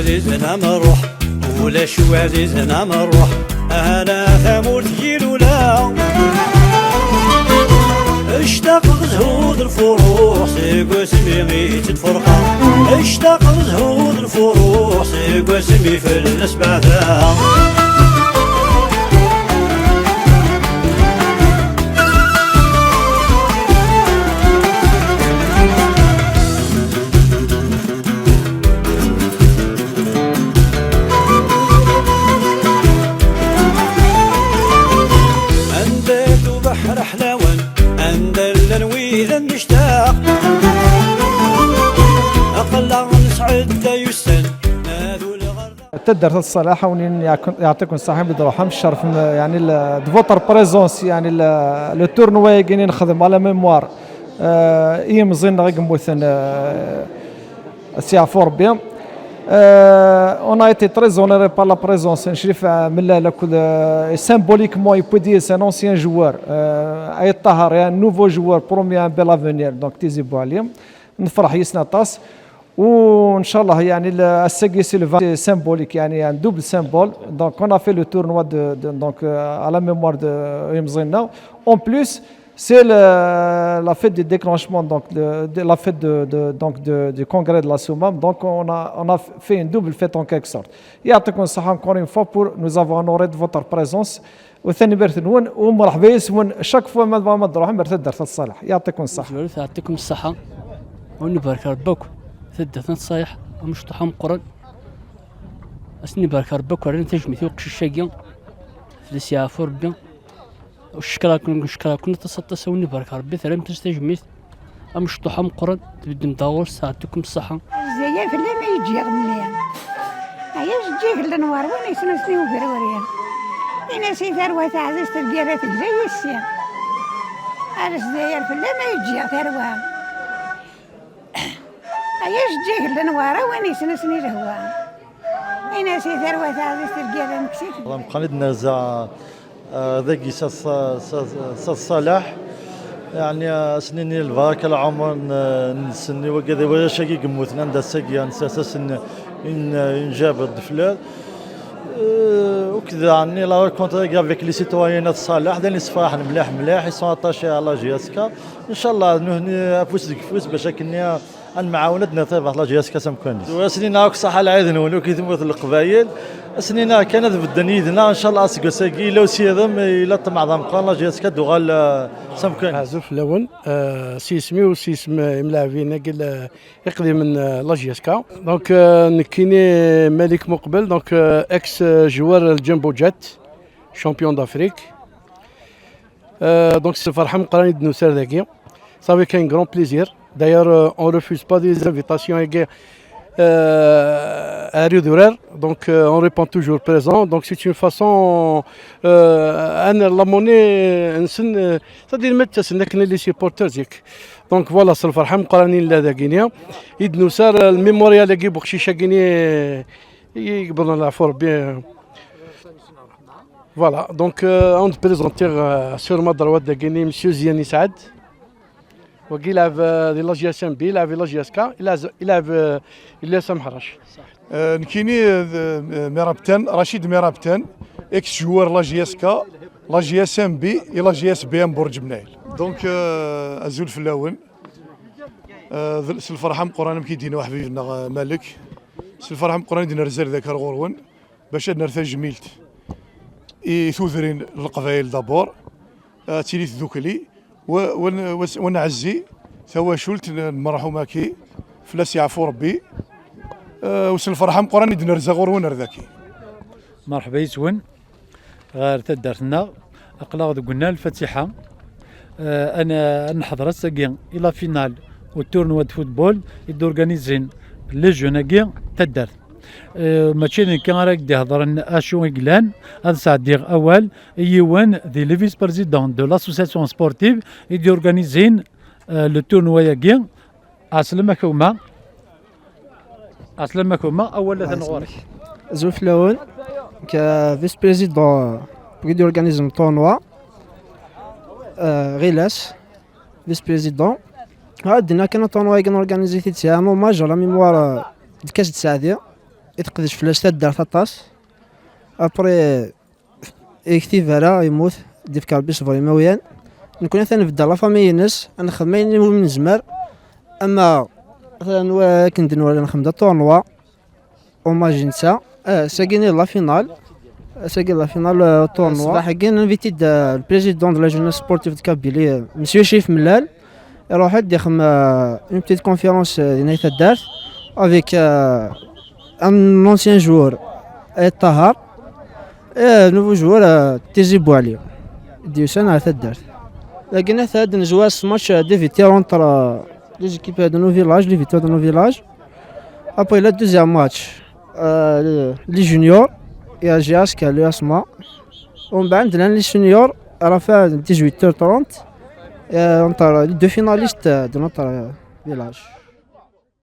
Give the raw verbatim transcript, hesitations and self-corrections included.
Izen am ṛṛuḥ, ulac wi ɛzizen am ṛṛuḥ. Ahana tamurt yilula. Ectaqeɣ zhu d lfuruḥ seg wasmi i tt-id-ferqeɣ. Ectaqeɣ zhu d lfuruḥ seg wasmi fell-as beɛdeɣ. Anda-t ubeḥr ḥlawen, anda llan wid nectaq. Aql-aɣ nesɛedday ussan, nadul ɣer da. Taddart At Ṣalaḥ, awen-in yeɛk-, yeɛṭikum ṣṣaḥa imi d-truḥem, tcerrfem, yeɛni, le, de votre présence, yeɛni, le, le tournoi-agi i nexdem à la mémoire, euh, i yimẓiyen-nneɣ i yemmuten, euh, ad s-yeɛfu Rebbi. Euh, on a été très honoré par la présence n Crif Mellal akked, euh, symboliquement, yewwi-d yid-s un ancien joueur, euh, Ayt Ṭaher, et un nouveau joueur promis à un bel avenir, donc Tizi Bouali. Nefreḥ yis-sen aṭas. Ou, Inch'Allah, yeɛni, le, ass-agi, c'est le vingt symbolique, yeɛni, un double symbole. Donc, on a fait le tournoi de, de, donc, euh, à la mémoire de, euh, yimẓiyen-nneɣ. En plus, c'est le, la fête de déclenchement, donc, de, de la fête de, de, donc, de, du congrès de la Soummam. Donc, on a, on a fait une double fête en quelque sorte. Yeɛṭikum ṣṣaḥa encore une fois pour nous avoir honoré de votre présence. U tanemmirt-nwen, u mreḥba yes-wen chaque fois ma tebɣam ad d-truḥem ar taddart At Ṣalaḥ. Yeɛṭikum ṣṣaḥa. Zwaret, yeɛṭikum ṣṣaḥa. U ad wen-ibarek Rebbi akk. Taddart At Ṣalaḥ, amecṭuḥ ameqqran. Ad sen-ibarek Rebbi akk, rran tajmilt i uqcic-agi. Fell-as yeɛfu Rebbi. U ccekra-ken, ccekra-ken aṭas, aṭas, a wen-ibarek Rebbi, terram-as tajmilt. Amecṭuḥ ameqqran, tbeddem-d ɣur-s, yeɛṭikum ṣṣaḥa. Zzayer fell-am ay ǧǧiɣ mmi. Ay ajeǧǧig n lenwar, win yesnusni ugruri. Ini-as i tarwa taɛzizt lgirra tegla yis-i. Ar Zzayer fell-am ay ǧǧiɣ tarwa. Ay ajeǧǧig n lenwar, a win yesnusni lehwa. Ini-as i tarwa taɛzizt lgirra nek-it. Meqqran i d-nerza, ah, dagi s At, s At, s At Ṣalaḥ. Yeɛni, ah, ad s-nini lbaraka lɛumer n, nsen i wagad, i warrac-agi yemmuten anda ass-agi, ad nessers-asen une, une gerbe de fleurs. Euh, akked, yeɛni, la rencontre-agi avec les citoyens n At Ṣalaḥ, d ayen yessefraḥen mliḥ, mliḥ, ils sont attachés à la J S K. Inchallah, nutni afus deg ufus bac akken ad nemɛawen ad nerr tarbaɛt la J S K s amkan-is. Tura ad s-nini akk ṣaḥa lɛid-nwen akk i tmurt n Leqbayel. Ad s-nini kan ad bedden yid-neɣ, inchallah, aseggas-agi, ila usirem, ila ṭṭmeɛ d ameqqran, la J S K ad d-tuɣal, eh, s amkan-is. Azul fell-awen, eh, s yisem-iw, s yisem, eh, imlaɛbin-agi, eh, iqdimen, eh, la J S K. Donc, eh, nekkini Malik Muqbel, donc, eh, ex-joueur n Jumbo Jet, champion d'Afrique. Euh, donc, c'est Farham Qrani de Nousser dagi. Ça fait qu'un grand plaisir. D'ailleurs, euh, on refuse pas des invitations, euh, à Rio d'Urer. Donc, euh, on répond toujours présent. Donc, c'est une façon, euh, أنا la monnaie, euh, نسن، euh, c'est-à-dire, mettre ça, c'est les supporters, zik. Donc, voilà, c'est Farham Qrani là, dagini. Id Nousser, euh, le mémorial, dagi, Bouchicha, Guinée, il bon, la fort bien. Voilà, donc, euh, on présente, euh, sur ma droite de Guinée, monsieur Ziani Saad. Wagi يلعب، euh, de la J S M B, il avait la J S K, il a, il avait, euh, Ilyas Amharac. Euh, nekkini, euh, de, euh, Mirabtan, Rachid Mirabtan, ex-joueur la J S K, la J S M B et la J S B M Bourg Mnail. Donc, euh, azul fell-awen. Euh, d, s lferḥ ameqqran, amek i d-yenna uḥbib-nneɣ, euh, Malek. S lferḥ ameqqran i d-nerza ar daki ar ɣur-wen. Bac ad nerr tajmilt i tudrin n Leqbayel d'abord, ad tili tdukli, wa, wa, wa, wa nɛezzi tawacult n, n merḥum-agi, fell-as yeɛfu Rebbi, eh, u s lferḥ ameqqran i d-nerza ɣur-wen ar daki. Merḥba yes-wen ɣer taddart-nneɣ. Aql-aɣ deg unnar Lfatiḥa. Eh, ad n-, ad neḥḍer ass-agi i la finale u tournoi de football i d-organizin les jeunes-agi n taddart. Eh, mačči d nekki ara k-d-ihedren acu i yellan, ad sɛeddiɣ awal i yiwen di le vice-président de l'association sportive i d-organizin, eh, le tournoi-agi. Ɛeslama-k a gma. Ɛeslama-k a gma, awal atan ɣur-k. Azul fell-awen. Nekk vice-président wid organizen tournoi. Euh, Rilas, vice-président. Ad d-nini kan tournoi-agi organizé-t-id, c'est un hommage à la mémoire, euh, de Kass Saadi. i teqdec fell-as taddart aṭas. Après, yektib ara, yemmut, d-ifk Rebbi ṣṣber imawiyan. Nekkni atan nbeddel la famille-ines, ad nexdem ayen iwumi nezmer. Ama atan wa-, akken d-nwala nexdem-d atournoi, hommage i netta. Ah, sagi-nni d la finale. Sagi d la finale, euh, tournoi. Ṣṣbeḥ-agi, invité-d, euh, le président de la jeunesse sportive de Kabylie, euh, monsieur Chérif Mellal. Iruḥ-d ixdem, euh, une petite conférence, euh, di Nayt Taddart, avec, euh, un ancien joueur, Ayt Tahar, et un nouveau joueur, euh, Tizi Bouali. D-yusan ar taddart. Dagi atan ad nezwar s match, euh, des vétérans entre, euh, les équipes de nos villages, les vétérans de nos villages. Après le deuxième match, euh, les, les juniors, et G S K, le S M A. ومن بعد les seniors, à la fin de dix-huit heures trente, euh, entre les deux finalistes, euh, de notre, euh, village.